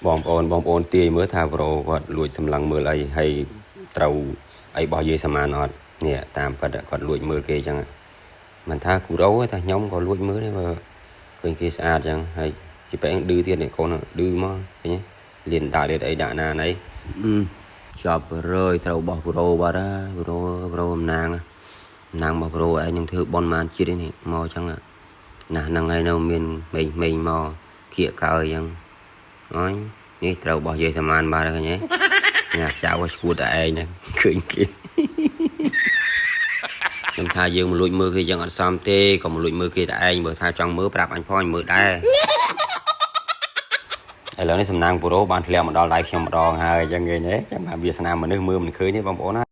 បងប្អូនបងប្អូនទាយមើលថាប្រូគាត់លួចសម្លឹងមើលអីហើយត្រូវអីរបស់យាយសមានអត់នេះតាមពិតគាត់លួចមើលគេអញ្ចឹងមិនថាគូរ៉ូទេថាខ្ញុំក៏លួចមើលដែរបើឃើញគេស្អាតអញ្ចឹងហើយជាបែងឌឺទៀតនេះកូនឌឺមកឃើញលៀនដាក់លៀនអីដាក់ណាណីចាប់រើយត្រូវបោះប្រូបាត់ហើយប្រូប្រូអំណាងអំណាងរបស់ប្រូឯងនឹងធ្វើបនបានជាតិនេះមកអញ្ចឹងណាហ្នឹងហើយនៅមានមេងមេងមកគៀកកើអញ្ចឹង អញនេះត្រូវបោះយាយសមានបាទឃើញទេញ៉ាចៅឈួតតែឯងហ្នឹងឃើញគេខ្ញុំថាយើងមកលួចមើលគេយ៉ាងអត់សមទេក៏មកលួចមើលគេតែឯងបើថាចង់មើលប្រាប់អញផងអញមើលដែរឥឡូវនេះសំណាងប្រូបានធ្លាក់មកដល់ដៃខ្ញុំម្ដងហើយអញ្ចឹងគេទេចាំថាវាសនាមនុស្សមើលមិនឃើញទេបងប្អូនណា។